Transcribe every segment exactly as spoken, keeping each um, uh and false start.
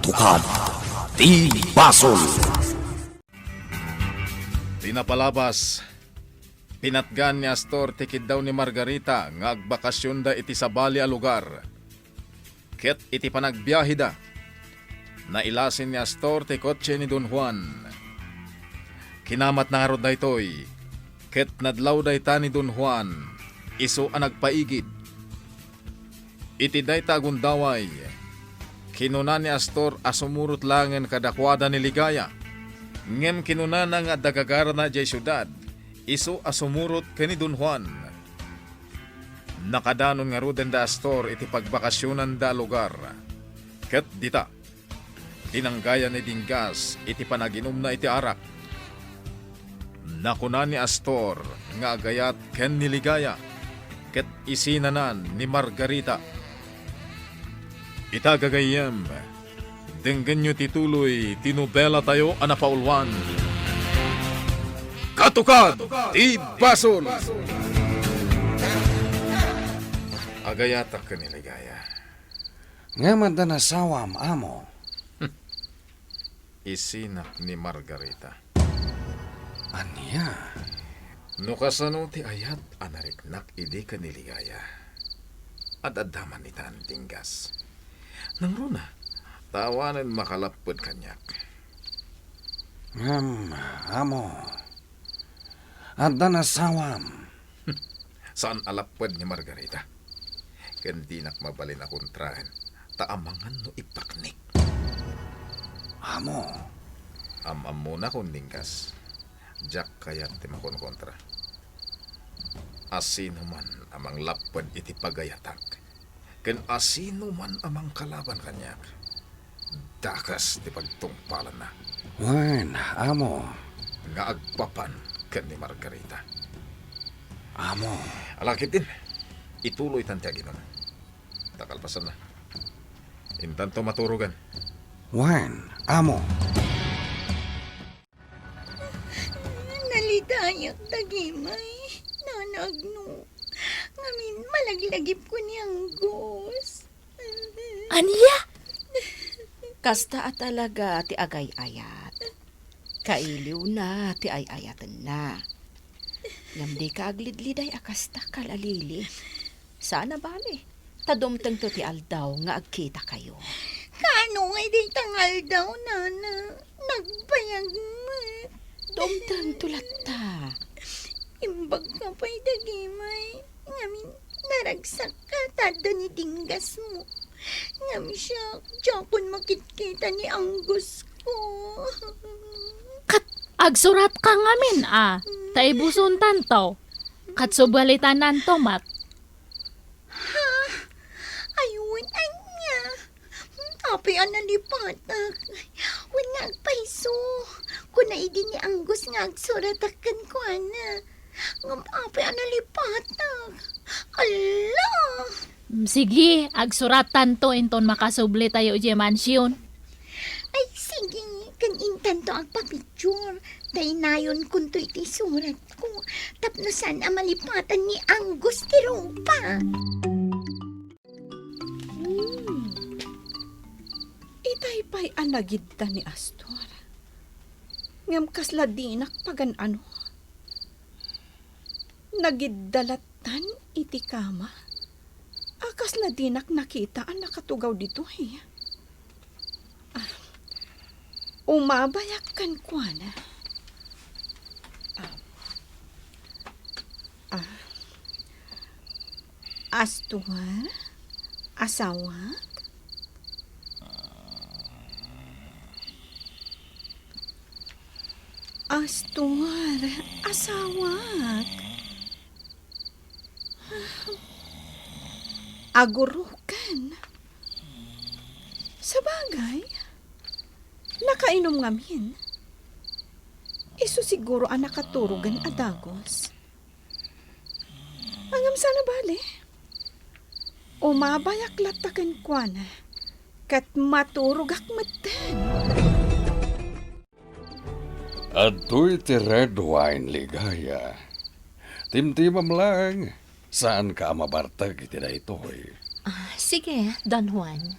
Katukad ti basol. Ti napalabas, pinatgan ni Astor ti kiddaw ni Margarita nga agbakasionda iti sabali a lugar. Ket iti panagbiaheda, nailasin ni Astor ti kotse ni Don Juan. Kinamatna ngarud daytoy, ket nadlaw dayta ni Don Juan, isu a nagpaigid. Iti dayta a gundaway, kinuna ni Astor a sumurot laengen kadakuada ni Ligaya, ngem kinunana nga adda gagarana idiay siudad, isu a sumurot ken ni Don Juan. Nakadanon ngaruden da Astor iti pagbakasionanda a lugar. Ket dita, dinanggayan ni Dinggas iti panaginumna iti arak. Nakuna ni Astor nga agayat ken ni Ligaya, ket isinanan ni Margarita. Ita gagayyem, denggenyo ti tuloy ti nobelatayo a napauluan. Katukad ti basol! Agayatak ken ni Ligaya. Ngem adda nasawam, amo. Isinak ni Margarita. Ania? No kasano ti ayat a nariknak idi ken ni Ligaya, ad-adda man itan, Dinggas. Nangruna, ta awanen makalapped kaniak. Ngem, amo, adda nasawam. Saan a lapped ni Margarita. Ken dinak mabalin a kontraen, ta amangan no ipaknik. Amo. Am-ammonakon, Dinggas. Diak kayat ti makonkontra. Asinoman a manglapped iti pagayatak, ken asinoman a mangkalaban kaniak, dakes ti pagtungpalanna. Wen, amo. Nga agpapan ken ni Margarita. Amo. Ala ketdin, ituloytan ti aginum. Ta kalpasanna, intanto maturogen. Wen, amo. Nalitayak dagimay, Nana Agno. Ngamin, malaglagipko ni Angus. Ania? Kasta a talaga ti agay-ayat. Kailiwna ti ay-ayatenna. Ngem dika aglidliday a kasta, Kala Lili. Saan a bale, ta dumtengto ti aldaw nga agkitakayo. Kaano ngay dayta nga aldaw, Nana? Nagbayag met. Dumtengto latta. Imbagka pay dagimay. Ngamin, naragsakka ta adda ni Dinggasmo. Ngem siak, diakon makitkita ni Angusko. Ket agsuratka ngamin a, ta ibusontanto. Ket subalitananto met. Ha? Ay, wen, ania? Apay a nalipatak? Wen nga agpayso. Kuna idi ni Angus nga agsuratak kenkuana. Ngem apay a nalipatak? Alla! Mm, sige, agsurattanto inton makasublitayo idiay mansion. Ay, sige, ken intanto agpapicture. Daynayonkonto iti suratko tapno saan a malipatan ni Angus ti rupa. Hmm. Itay pay a nagidda ni Astor. Ngem kasla dinak pagan-ano. Nagidda lattan iti kama a kasla dinak nakita a nakatugaw ditoy. Ah, umabayak kenkuana. Ah, ah, Astor, asawak? Astor, asawak? Aguruken. Sabagay, nakainom ngamin. Isu siguro a nakaturogen a dagus. Ngem saan a bale, umabayak latta kenkuana, ket maturogak metten. Adtoy ti red wine, Ligaya. Timtimam laeng, saanka a mabartek iti daytoy. Ah, sige, Don Juan.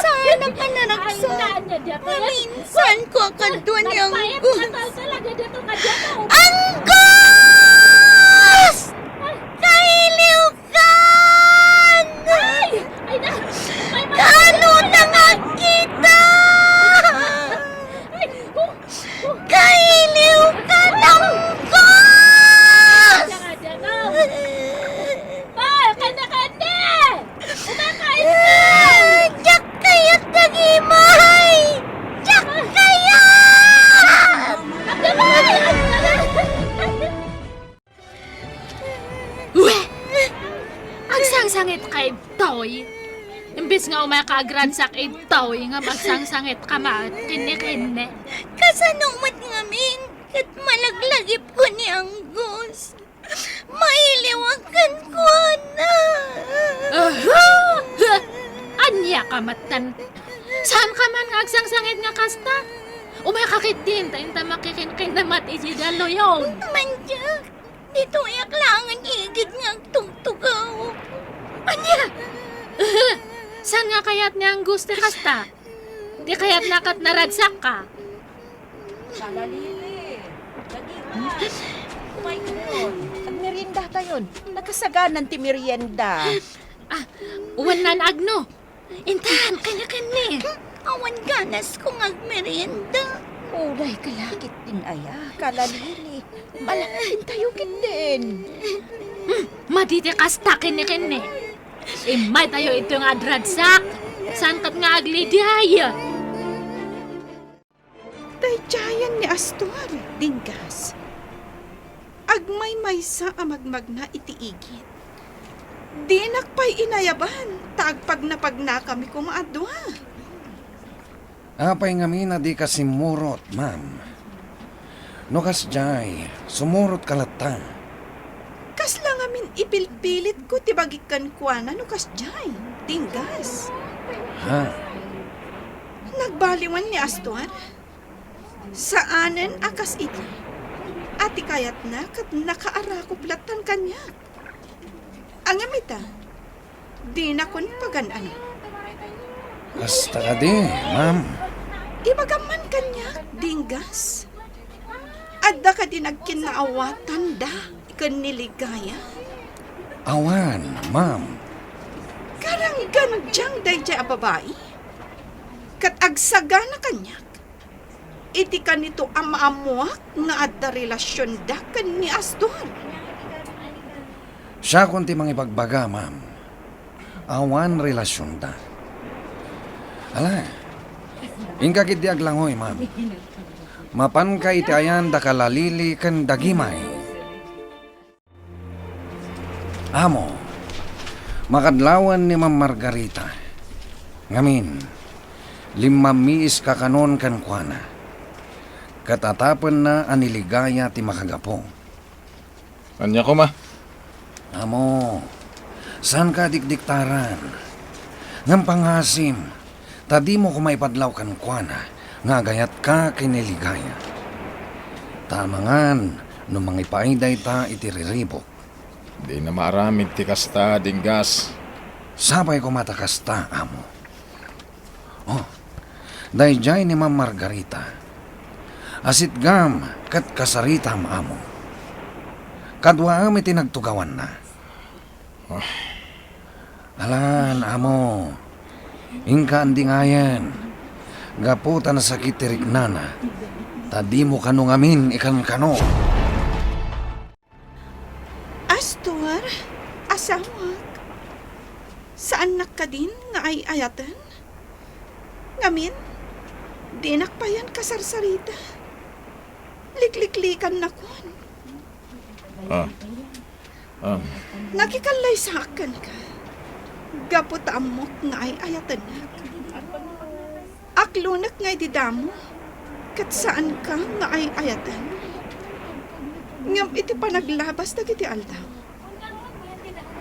Saan a panaragsak? Maminsan ko a kadua ni Anggos. Anggos! Kailiwkan! Kaano ta nga agkita? Agsangsangitka idtoy. Imbes nga umayka agragsak idtoy, nga agsangsangitka met ken ni Kenne. Kasano met ngamin ket malaglagipko ni Angus? Mailiwak kenkuana. Aha! Ania ka met, tan? Saan ka man nga agsangsangit nga kasta? Umayka ketdin, ta inta makikinkinnamat iti daluyon. Mandiak, ditoyak laengen igid nga agtugtugaw. Ania? Aha! Saan nga kayat ni Angus ti kasta? Di kayatna ket naragsakka? Kalalili, dagimas, umaykayon. Agmeriendatayon. Nakasaganan ti merienda. Ah, wen naan-agno. Intan, kenne-kenne. Awan ganasko nga agmerienda. Uray ka la ketdin aya, kalalili. Mala, intayo ketdin. Hmm, madi ti kasta kenne-kenne. Immaytayo iti nga agragsak. Saan ket nga agliday? Daydiayen ni Astor, Dinggas. Agmaymaysa a magmagna iti igid. Dinak pay inayaban, ta agpagnapagnakami koma a dua. Apay ngamin a dika simmurot, ma'am? No kasdiay, sumurotka latta. Kasla ngamin ipilpilitko ti bagik kenkuana no kasdiay, Dinggas. Ha? Nagbaliwan ni Astor? Saanen a kas idi, a ti kayatna ket nakaarakup lattan kaniak. Ngem ita, dinakon pagan-ano. Kasta kadi, ma'am. Ibagam man kaniak, Dinggas. Adda kadi nagkinnaawatanda ken ni Ligaya? Awan, ma'am. Karanggandiang daydiay a babai? Ket agsagana kaniak iti kanito a maammoak nga adda relasionda ken ni Astor. Siakon ti mangibagbaga, ma'am. Awan relasionda. Ala, inka ketdi aglangoy, ma'am. Mapanka iti ayan da Kalalili ken da Gimay. Amo, makadlawan ni Ma'am Margarita. Ngamin, limmamiiska kanon kenkuana. Ket atapenna a ni Ligaya ti makagapu. Ania koma? Amo, saanka a dikdiktaran. Ngem pangasim, ta dimo koma ipadlaw kenkuana nga agayatka ken ni Ligaya. Ta amangan no mangipaay dayta iti riribuk. Dina maaramid ti kasta, Dinggas. Sapay koma ta kasta, amo. Oh, daydiay ni Ma'am Margarita. Asitgam ket kasaritam, amo. Kaduaem iti nagtugawanna. Ah. Alan, amo. Inka andingayen. Gapu ta nasakit ti riknana. Ta dimo kano ngamin ikankano. Astor, asawak, saannak kadin nga ay-ayaten? Ngamin, dinak payen kasarsarita. Likliklikaannakon. Ah. Ah. Nakikallaysaak kenka. Gapu ta ammok nga ay-ayatennak. Aklonek nga idi damo, ket saanka nga ay-ayaten. Ngem iti panaglabas dagiti aldaw,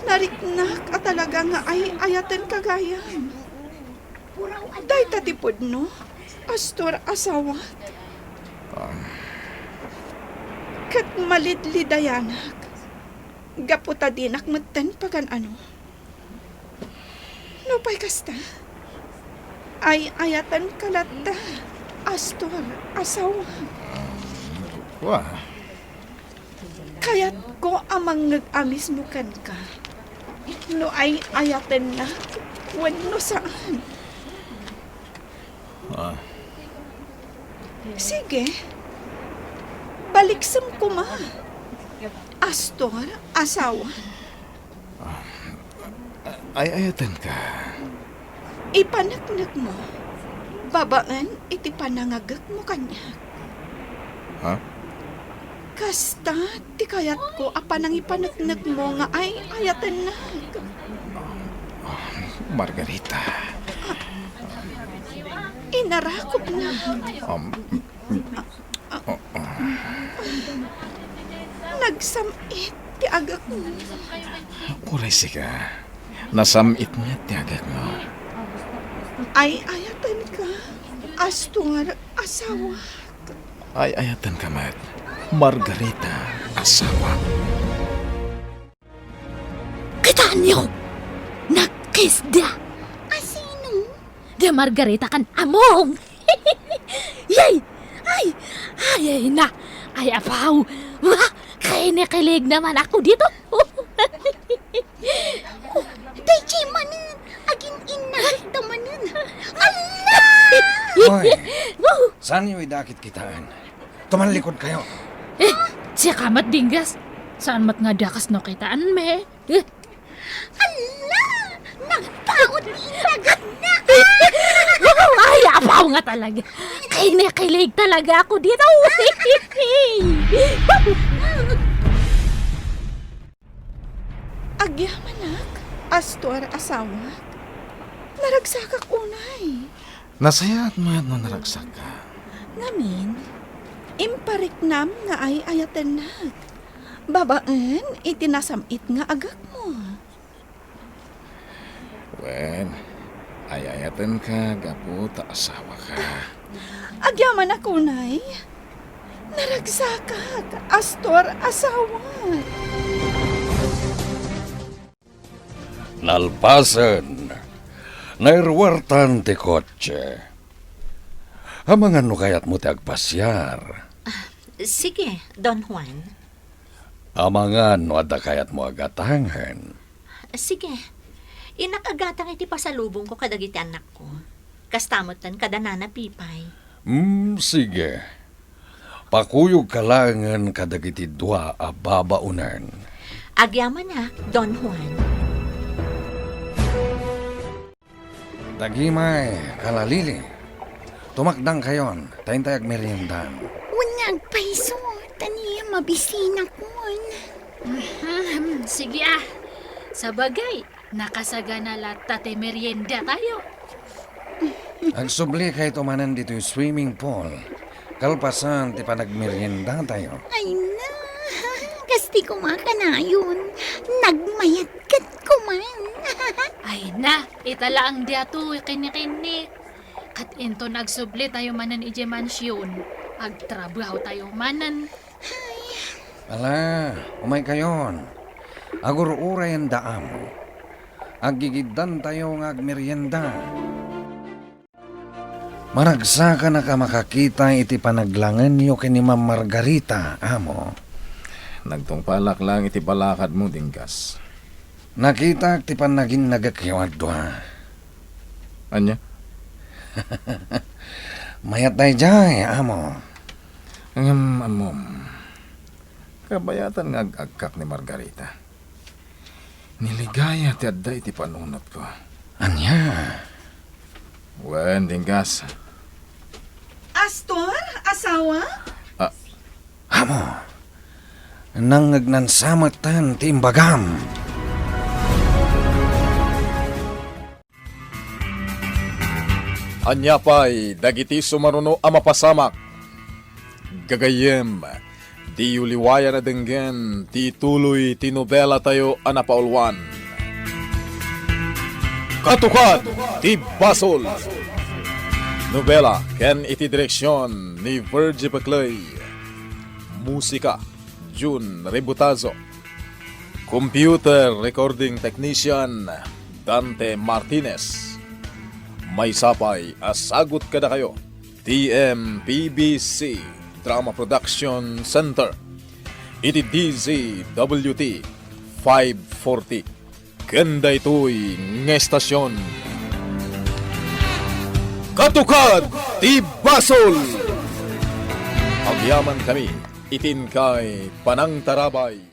nariknak a talaga nga ay-ayatenka gayam. Dayta ti pudno, Astor, asawak. Ah. Ket malidlidayanak, gapu ta dinak metten pagan-ano. Nupay kasta, ay-ayatenka latta, Astor, asawak. Kua. Kayatko a mangngeg a mismo kenka no ay-ayatennak wenno saan. Ah. Sige. Baliksem koma. Astor, asawa. Ah, ay-ayatenka. Ipaneknekmo babaen iti panangagekmo kaniak. Ha? Kasta ti kayatko a panangipaneknekmo nga ay-ayatennak. Margarita. Inarakupnak. Um, Nagsam-it ti agekmo. Uray sika, nasam-it met ti agekmo. Ay-ayatenka, Astor, asawak. Ay-ayatenka met, Margarita, asawak. Kitaenyo! Nagkisda! A sino? Da Margarita ken Among! Yay! Ay! Ay, ay na! Ay, apaw! Wa! Kinikilig naman ako dito! Daydi manen! Agin-innagek da manen! Ala! Hoy! Wow! Saanyo ida kitkitaen? Tumallikod kayo. Eh, siya ka met, Dinggas. Saan met nga dakas no kitaenmi? Eh. Ala! Nagpaut ti inagekna! Ay, apaw nga talaga. Kinikilig talaga ako dito. Agyamanak, Astor, asawak. Naragsakak unay. Nasayaat met no naragsakka. Ngamin, impariknam nga ay-ayatennak. Babaen iti nasam-it nga agekmo. Wen, ay-ayatenka gapu ta asawaka. Agyamanak unay, naragsakak, Astor, asawak. Nalpasen, nairuartan ti kotse. Amangan no kayatmo ti agpasiar. Ah, sige, Don Juan. Amangan no adda kayatmo a gatangen. Sige. Innak a gatang iti pasalubongko kadagiti annakko. Kasta metten kada Nana Pipay. Hmm, sige. Pakuyogka laengen kadagiti dua a babaonen. Agyamanak, Don Juan. Dagimay, Kala Lili. Tumakdangkayon, ta intay agmeriendan. Wen nga agpayso, ta ni mabisinakon. Mhm, sige, ah. Sabagay, nakasagana latta ti meriendatayo. Agsublikayo manen ditoy swimming pool. Kalpasan ti panagmeriendatayo. Ay na, kas ti kumakanayon, nagmayat ket kuman. Ay na, ita laeng daytoy kinikinni. Ket inton agsublitayo manen idiay mansion, agtrabahotayo manen. Ay. Ala, umaykayon. Agur-urayenda, amo. Aggigiddantayo nga agmerienda. Maragsakanak a makakita iti panaglangenyo ken ni Ma'am Margarita, amo. Nagtungpalak laeng iti balakadmo, Dinggas. Nakitak ti pannaginnagekyo a dua. Ania? Mayat daydiay, amo. Ngem, ammom, kabayatan nga ag-agkak ni Margarita. Ni ligaya ti adda iti panunotko. Ania? Wen, Dinggas. Astor, asawa? Ah. Amo, nangngegnan sa metten ti imbagam. Ania pay dagiti sumaruno a mapasamak? Gagayyem, diyo liwayan a denggen ti tuloy ti nobelatayo a napauluan, Katukad ti Basol. Nobela ken iti direksion ni Virgie Peclay. Musika, Jun Rebutazo. Computer recording technician, Dante Martinez. Maysa pay a sagut kadakayo ti M P B C Drama Production Center iti D Z W T five forty. Ken daytoy nga estasion, Katukad ti Basol! Agyamankami iti inkay panangtarabay.